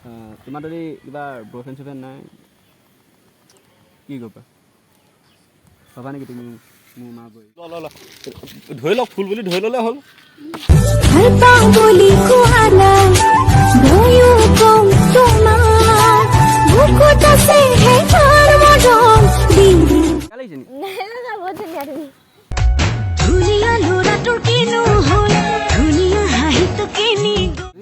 তোমাৰ যদি কিবা বয়ফ্ৰেণ্ড চয়ফ্ৰেণ্ড নাই, কি কৰিবা? ভাবা নেকি তুমি মোৰ মা বৈ ল ল ল, ধৰি লওক, ফুল বুলি ধৰি ল'লে হ'ল। ভাল পাওঁ বুলি কোৱা নাই, ময়ো কম তোমাক, বুকুত আছে হেজাৰ মৰম দিন। বেয়া লাগিছে নি? বহুত ধুনীয়া তুমি। ধুনীয়া ল'ৰাটোৰ কিনো হ'ল, ধুনীয়া হাঁহিটো কিনি গ'ল।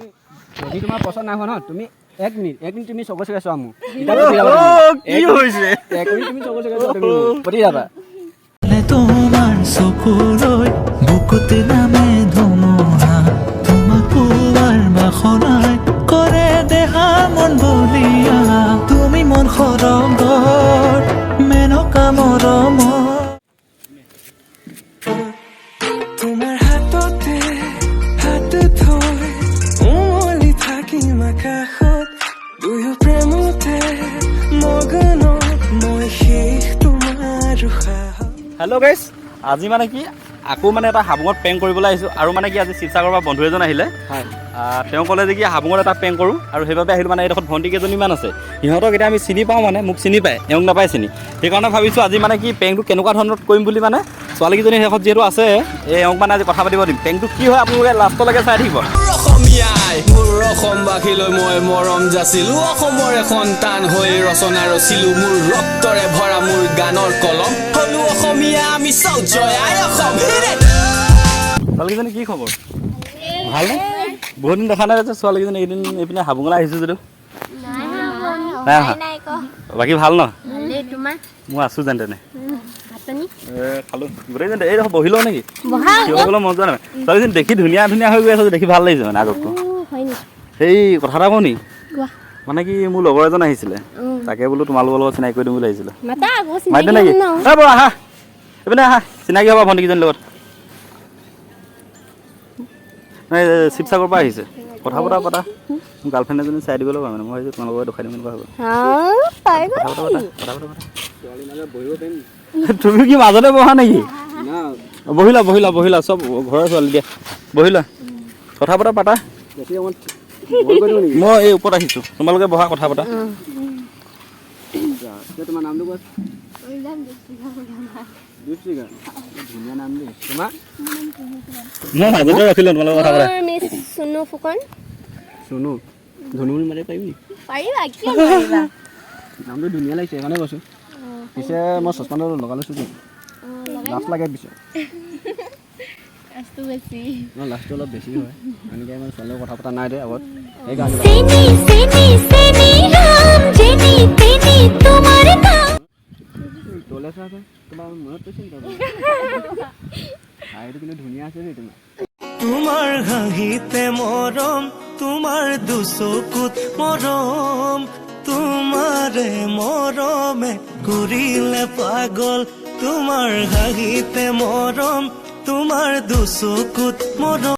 যদি তোমাৰ পচন্দ নাই হোৱা ন, তুমি এক মিনিট, এক মিনিট তুমি চকু চকে চোৱা মোক। তেতিয়া পতি যাবা তুমি। কি হৈছে? এক মিনিট তুমি চকু চকে চোৱা, তুমি মোক পতি যাবা। তোমাৰ চকুলৈ বুকুতে নামে ধুমুহা, তোমাক পোৱাৰ বাসনাই কৰে দেহা মন বলিয়া। তুমি মন সৰগৰ মেনকা মৰমৰ। তোমাৰ হাততে হাত থৈ উমলি থাকিম আকাশত, দুয়ো প্ৰেমতে মগ্ন, মই শেষ তোমাৰ উশাহত। হেল্ল' গাইছ, আজি মানে কি আকৌ মানে এটা হাবুঙত প্ৰেংক কৰিবলৈ আহিছোঁ। আৰু মানে কি আজি শিৱসাগৰৰ পৰা বন্ধু এজন আহিলে। হয়। তেওঁ ক'লে যে কি হাবুঙত এটা প্ৰেংক কৰোঁ আৰু সেইবাবে আহিলোঁ। মানে এইডোখৰত ভণ্টি কেইজনীমান আছে, সিহঁতক এতিয়া আমি চিনি পাওঁ, মানে মোক চিনি পায়, এওঁক নাপায় চিনি। সেইকাৰণে ভাবিছোঁ আজি মানে কি প্ৰেংকটো কেনেকুৱা ধৰণত কৰিম বুলি। মানে ছোৱালীকেইজনী শেষত যিহেতু আছে, এই এওঁক মানে আজি কথা পাতিব দিম। প্ৰেংকটো কি হয় আপোনালোকে লাষ্টলৈকে চাই থাকিব। অসমীয়াই মোৰ অসমবাসীলৈ মই মৰম যাচিলো। অসমৰে সন্তান হৈ ৰচনা ৰচিলো, মোৰ ৰক্তৰে ভৰা মোৰ গানৰ কলম। হলো অসমীয়া আমি চৌ, জয় আই অসম। ছোৱালীকেইজনী, কি খবৰ? ভালনে? বহুত দিন দেখা নাই যে ছোৱালীকেইজনী। এইদিন এইপিনে হাবুঙলৈ আহিছোঁ যদিও নাই অহা। নাই ক। বাকী ভাল ন? ভালেই, তোমাৰ? মই আছোঁ যেন তেনে। ভাত পানী? এ খালোঁ। গোটেইজন এইডোখৰ বহি লওঁ নেকি? বহা। থিয় হ'বলৈ মন যোৱা নাই। ছোৱালীজনী দেখি ধুনীয়া ধুনীয়া হৈ গৈ আছে, দেখি ভাল লাগিছে মানে আগতকৈ। হয় নেকি? সেই কথা এটা কওঁ নি? কোৱা। মানে কি মোৰ লগৰ এজন আহিছিলে, তাকে বোলো তোমালোকৰ লগত চিনাকি কৰি দিম বুলি আহিছিলোঁ। মাতা আকৌ। মাতি চিনাকি নেকি? হ'ম ন। এই বৰা, আহা এইপিনে আহা, চিনাকি হ'বা ভণ্টিকেইজনীৰ লগত। নাই, এই শিৱসাগৰৰ পৰা আহিছে। কথা বতৰা পাতা। মোৰ গাৰ্লফ্ৰেণ্ড এজনী চাই দিব লাগিব, মানে মই ভাবিছোঁ তোমালোকৰ দেখুৱাই দিম, এনেকুৱা হ'ব। হা, পাই গ'ল। কথা বতৰা পাতা, কথা বতৰা পাতা। ছোৱালী মাজত বহিব পাৰিম? তুমি কি মাজতে বহা নেকি? না। বহিলা, বহিলা, বহিলা। চব ঘৰৰ ছোৱালী দিয়া, বহিলা, কথা বতৰা পাতা। বেছি অকণমান বহল কৰি দিওঁ নেকি? মই এই ওপৰত আহিছোঁ, তোমালোকে বহা, কথা পাতা। আচ্ছা, এতিয়া তোমাৰ নামটো কোৱা। দীপশিখা, ধুনীয়া নাম দেই তোমাৰ। মই মাজতে ৰখিলোঁ, তোমালোকে কথা পাতা। মোৰ মিছ চুনু ফুকন। চুনু, ধুনু বুলি মাতিব পাৰিম নেকি? পাৰিবা, কিয় নোৱাৰিবা? নামটো ধুনীয়া লাগিছে, সেইকাৰণে কৈছোঁ। পিছে মই চশমাটো লগাই লৈছোঁ দেই, লাজ লাগে পিছে। লাজটো বেছি। ন, লাজটো অলপ বেছি হয়। এনেকৈ ইমান ছোৱালীৰ লগত কথা পতা নাই দেই আগত, সেইকাৰণে। চেনি চেনি চেনি ৰাম, জেনি তেনি তোমাৰ নাম। তলে চোৱা, তোমাৰ মনত পৰিছে নেকি? হাঁহিটো কিন্তু ধুনীয়া আছে দেই তোমাৰ। তোমাৰ হাঁহিতে মৰম, তোমাৰ দুচকুত মৰম, তোমাৰে মৰমে কৰিলে পাগল। তোমাৰ হাঁহিতে মৰম, তোমাৰ দুচকুত মৰম।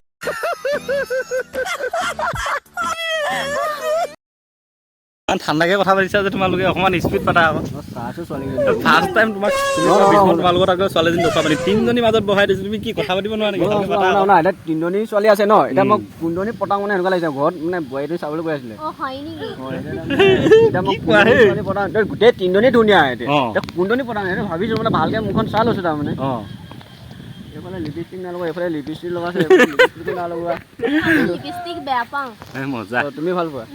ইমান ঠাণ্ডাকে কথা পাতিছা যে তোমালোকে, অকণমান স্পীড পাতা আকৌ। মই চাইছোঁ ছোৱালীকেইজনী। ফাৰ্ষ্ট টাইম তোমাক চিনি পোৱা বিস্মত তোমাৰ লগত আকৌ ছোৱালীজনী দেখুৱাব পাৰি, তিনিজনী মাজত বহাই দিছো, তুমি কি কথা পাতিব নোৱাৰা নেকি? ভালকে পাতা আকৌ। না, এতিয়া তিনিজনী ছোৱালী আছে ন, এতিয়া মই কোনজনী পতাওঁ, মানে এনেকুৱা লাগিছে। ঘৰত মানে বোৱাৰীটো চাবলৈ গৈ আছিলে। অ, হয় নেকি? এতিয়া মই কি কোৱা হে? কোনজনী ছোৱালী পতাওঁ? এতিয়া গোটেই তিনিজনী ধুনীয়া। এতিয়া এতিয়া কোনজনী পতাওঁ সেইটো ভাবিছোঁ, মানে ভালকে মুখখন চাই লৈছোঁ তাৰমানে। এইফালে লিপষ্টিক নাই লগোৱা, এইফালে লিপষ্টিক লগাইছে, এইফালে লিপষ্টিকো নাই লগোৱা। লিপষ্টিক বেয়া পাওঁ। এই মজা। অ, তুমি ভাল পোৱা?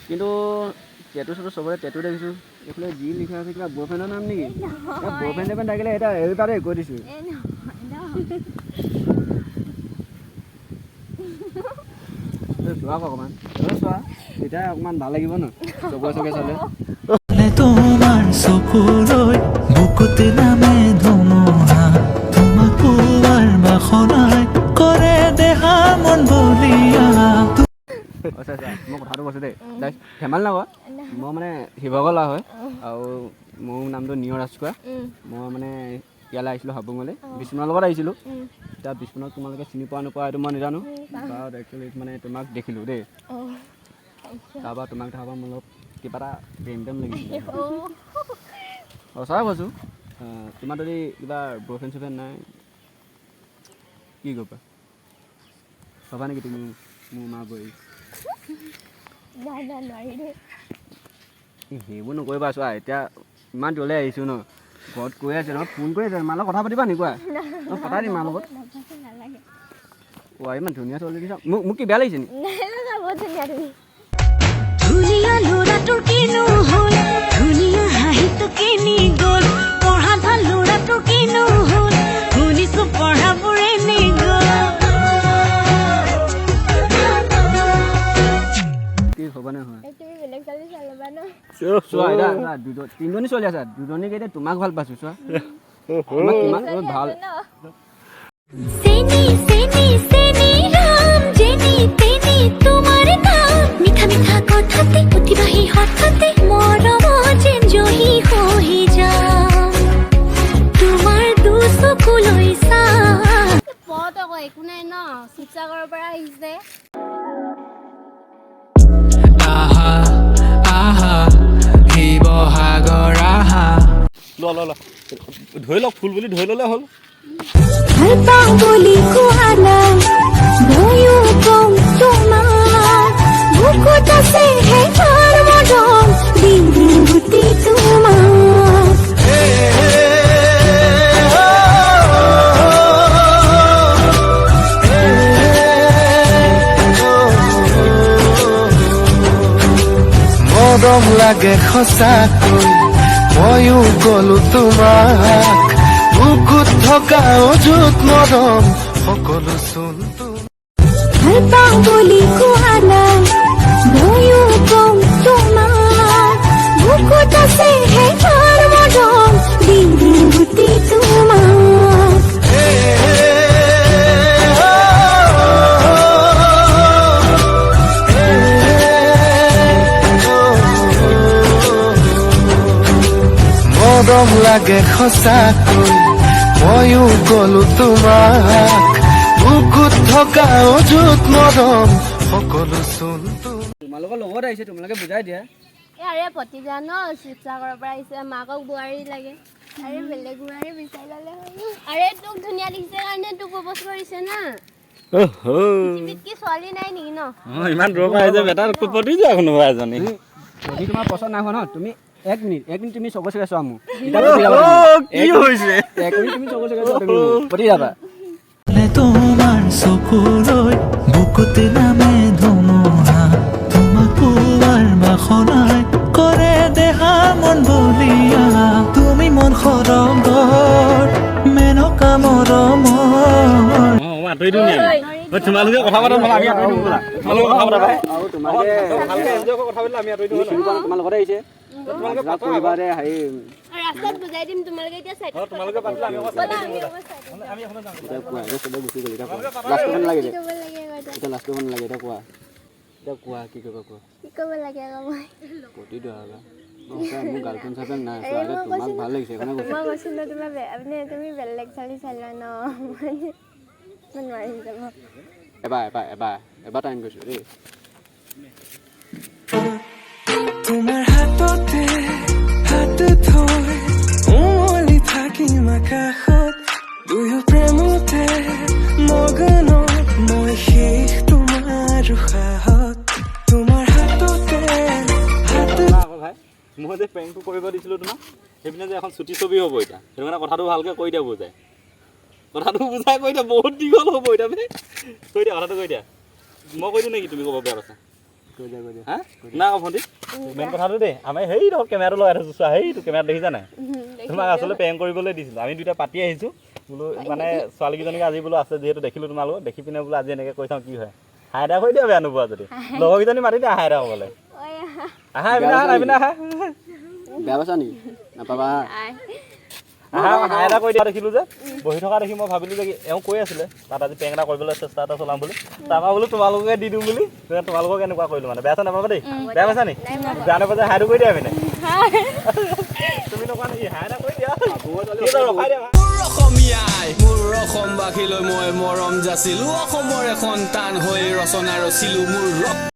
কিন্তু টেটু চেটু, চবৰে টেটু দেখিছোঁ। এইফালে যি লিখা আছে, কিবা বয়ফ্ৰেণ্ডৰ নাম নেকি? বয়ফ্ৰেণ্ড চয়ফ্ৰেণ্ড থাকিলে এতিয়া এৰিবা দেই, কৈ দিছোঁ। এই নহয় ন। এই চোৱা আকৌ অকণমান, এই চোৱা, তেতিয়া অকণমান ভাল লাগিব ন চকুৱে চকুৱে চালে। তোমাৰ চকুলৈ বুকুতে নামে ধুমুহা, তোমাক পোৱাৰ বাসনাই কৰে দেহা মন বলিয়া। আচ্ছা আচ্ছা, মই কথাটো কৈছোঁ দেই, ধেমালি নকৰা। মই মানে শিৱসাগৰ ল'ৰা হয় আৰু মোৰ নামটো নিয়ৰ ৰাজখোৱা। মই মানে ইয়ালৈ আহিছিলোঁ, হাবুঙলৈ বিষ্ণুৰ লগত আহিছিলোঁ। এতিয়া বিষ্ণুক তোমালোকে চিনি পোৱা নোপোৱা এইটো মই নাজানো, বাট একচুৱেলি মানে তোমাক দেখিলোঁ দেই। তাৰপৰা তোমাক দেখাৰ পৰা মোৰ অলপ কিবা এটা প্ৰেম প্ৰেম লাগিছিলে। সঁচাই কৈছোঁ। তোমাৰ যদি কিবা বয়ফ্ৰেণ্ড চয়ফ্ৰেণ্ড নাই, কি কৰিবা? ভাবা নেকি তুমি মোৰ মা বোৱাৰী? নাই নাই, নোৱাৰি দেই। এই সেইবোৰ নকৰিবা। চোৱা, এতিয়া ইমান দূৰলৈ আহিছোঁ ন, ঘৰত কৈ আছে নহয়, ফোন কৰি আছে। মাৰ লগত কথা পাতিবা নি? কোৱা, মই পতাই দিম মাৰ লগত। নাপাতে, নালাগে। ৱা, ইমান ধুনীয়া ছোৱালী দিছা মোক। মোক কি বেয়া লাগিছে নি? নাই লগা, বহুত ধুনীয়া তুমি। ধুনীয়া ল'ৰাটোৰ কিনো হ'ল, ধুনীয়া হাঁহিটো কেনি গ'ল? পঢ়া ভাল ল'ৰাটোৰ কিনো হ'ল, শুনিছো পঢ়াবোৰে নি গ'ল। কি হ'ব নে নহয়? এই তুমি বেলেগ ছোৱালী চাই ল'বা ন। চোৱা, এতিয়া চোৱা, দুজন তিনিজনী ছোৱালী আছে, দুজনীক এতিয়া তোমাক ভাল পাইছোঁ। চোৱা, তোমাক কিমান ভাল ন। চেনি চেনি চেনি ৰাম, যেনি তেনি তোমাৰ নাম। মিঠা মিঠা কথাতে অতিবাহী হঠাতে মৰম যেন জহি হৈ যাম তোমাৰ দুচকুলৈ চাম। পত আকৌ একো নাই ন, শিৱসাগৰৰ পৰা আহিছে। আহা আহা শিৱসাগৰ আহা। লোৱা লোৱা লোৱা, ধৰি লওক, ফুল বুলি ধৰি ল'লে হ'ল। ভাল পাওঁ বুলি কোৱা নাই, ময়ো কম তোমাক, বুকুত আছে হেজাৰ মৰম বিহুতি তোমাক। মৰম লাগে সঁচাকৈ, ময়ো গলো তোমাক, বুকুত থকা অযুত মৰম সকলো চোন তুমি। ভাল পাওঁ বুলি কোৱা নাই, ময়ো কম তোমাক, বুকুত আছে হেজাৰ মৰম বিহুতি তোমাক। মৰম লাগে সঁচাকৈ, ময়ো গলো তোমাক, বুকুত থকা অযুত মৰম সকলো চোন তুমি। তোমালোকৰ লগত আহিছে, তোমালোকে বুজাই দিয়া। এই আৰে ভতিজা ন, শিৱসাগৰৰ পৰা আহিছে, মাকক বোৱাৰী লাগে। আৰে বেলেগ বোৱাৰী বিচাৰি ল'লে হ'ল। আৰে তোক ধুনীয়া দেখিছে কাৰণে তোক প্ৰপ'জ কৰিছে না। পৃথিৱীত কি ছোৱালী নাই নেকি ন? অঁ, ইমান দূৰৰ পৰা আহিছে বেটা, পতি যোৱা কোনোবা এজনী। তুমি যদি তোমাৰ পচন্দ নাই হোৱা ন, তুমি এক মিনিট, এক মিনিট তুমি চকু চকে চোৱা মোক। এতিয়া পতি যাবা তুমি। কি হৈছে? এক মিনিট তুমি চকু চকে চোৱা, তুমি মোক পতি যাবা। তোমাৰ চকুলৈ বুকুত নামে ধুমুহা, তোমাক পোৱাৰ বাসনাই কৰে দেহা মন বলিয়া। তুমি মন সৰগৰ মেনকা মৰমৰ। অঁ, মই আঁতৰি দিওঁ নি আমি? ঐ, তোমালোকে কথা পাতা নহ'লে আমি আঁতৰি দিওঁ ব'লা। তোমালোকে কথা পাতা ভাই। আৰু তোমালোকে ভালকে এনজয় কৰি কথা পাতিলে আমি আঁতৰি দিওঁ। তুমি চিনি পোৱা ন, তোমাৰ লগতে আহিছে। তোমালোকে কৰিবা দে হেৰি। ৰাস্তাত বুজাই দিম, তোমালোকে এতিয়া চাইড তোমালোকে পাতিলে আমি অকণ ব'লা, আমি অকণ চাইড এতিয়া কোৱা, এতিয়া চবে গুচি গ'ল, এতিয়া কোৱা, লাজ কৰিব নালাগে। কি ক'ব লাগে আকৌ এতিয়া? এতিয়া লাজ কৰিব নালাগে। এতিয়া কোৱা, এতিয়া কোৱা, কি কৰিবা কোৱা। কি ক'ব লাগে আকৌ মই? পতি দিয়া আৰু সঁচাই মোৰ গাৰ্লফ্ৰেণ্ড চাৰ্লফ্ৰেণ্ড নাই। চোৱা, এতিয়া তোমাক ভাল লাগিছে সেইকাৰণে কৈছোঁ। মই কৈছো ন, তোমাৰ মানে তুমি বেলেগ ছোৱালী চাই লোৱা ন, মই নোৱাৰিম যাব। এবাৰ এবাৰ এবাৰ এবাৰ টাইম কৈছোঁ দেই। তোমাৰ হাততে হাত থৈ উমলি থাকিম আকাশত, দুয়ো প্ৰেমতে মগ্ন, মই শেষ তোমাৰ উশাহত, তোমাৰ হাততে হাত আকৌ ভাই, মই যে প্ৰেংকটো কৰিব দিছিলোঁ তোমাক, সেইপিনে যে এখন চুটি ছবি হ'ব এতিয়া, সেইটো কাৰণে কথাটো ভালকৈ কৈ দিয়া, বুজাই কথাটো বুজাই কৈ দিয়া। বহুত দীঘল হ'ব এতিয়া বে। কৈ দিয়া, কথাটো কৈ দিয়া। মই কৈ দিওঁ নেকি? তুমি ক'ব বেয়া পাইছা? কৈ দিয়া, কৈ দিয়া। হা না আকৌ ভণ্টি, মেইন কথাটো দেই, আমি সেই ধৰক কেমেৰাটো লগাই থৈছোঁ, চোৱা, সেইটো কেমেৰাত দেখিছা নাই? তোমাক আচলতে প্ৰেংক কৰিবলৈ দিছিলোঁ। আমি দুইটা পাতি আহিছোঁ বোলো, মানে ছোৱালীকেইজনীকে আজি বোলো আছে যিহেতু দেখিলোঁ তোমালোকক দেখি পিনে বোলো আজি এনেকৈ কৈ চাওঁ কি হয়। হাই এটা কৰি দিয়া, বেয়া নোপোৱা যদি। লগৰকেইজনী মাতি দিয়া হাই এটা ক'বলৈ। আহা এইপিনে, আহা এইপিনে, আহা। বেয়া পাইছা নেকি? নাপাবা। আহা, হাই এটা কৰি দিয়া। দেখিলোঁ যে বহি থকা দেখি মই ভাবিলোঁ যে কি এওঁ কৈ আছিলে তাত আজি প্ৰেংক এটা কৰিবলৈ চেষ্টা এটা চলাম বুলি, তাৰপৰা বোলো তোমালোকে দি দিওঁ বুলি তেতিয়া তোমালোকক এনেকুৱা কৰিলোঁ। মানে বেয়া চেয়া নাপাবা দেই। বেয়া পাইছা নি? বেয়া নাপাবা যে হাইটো কৰি দিয়া এইপিনে। তুমি নকৰা নেকি? হাই এটা কৰি দিয়া, ৰখাই দিয়া। মোৰ অসমীয়াই মোৰ অসমবাসীলৈ মই মৰম যাচিলো, অসমৰে সন্তান হৈ ৰচনা ৰচিলো মোৰ ৰক্ত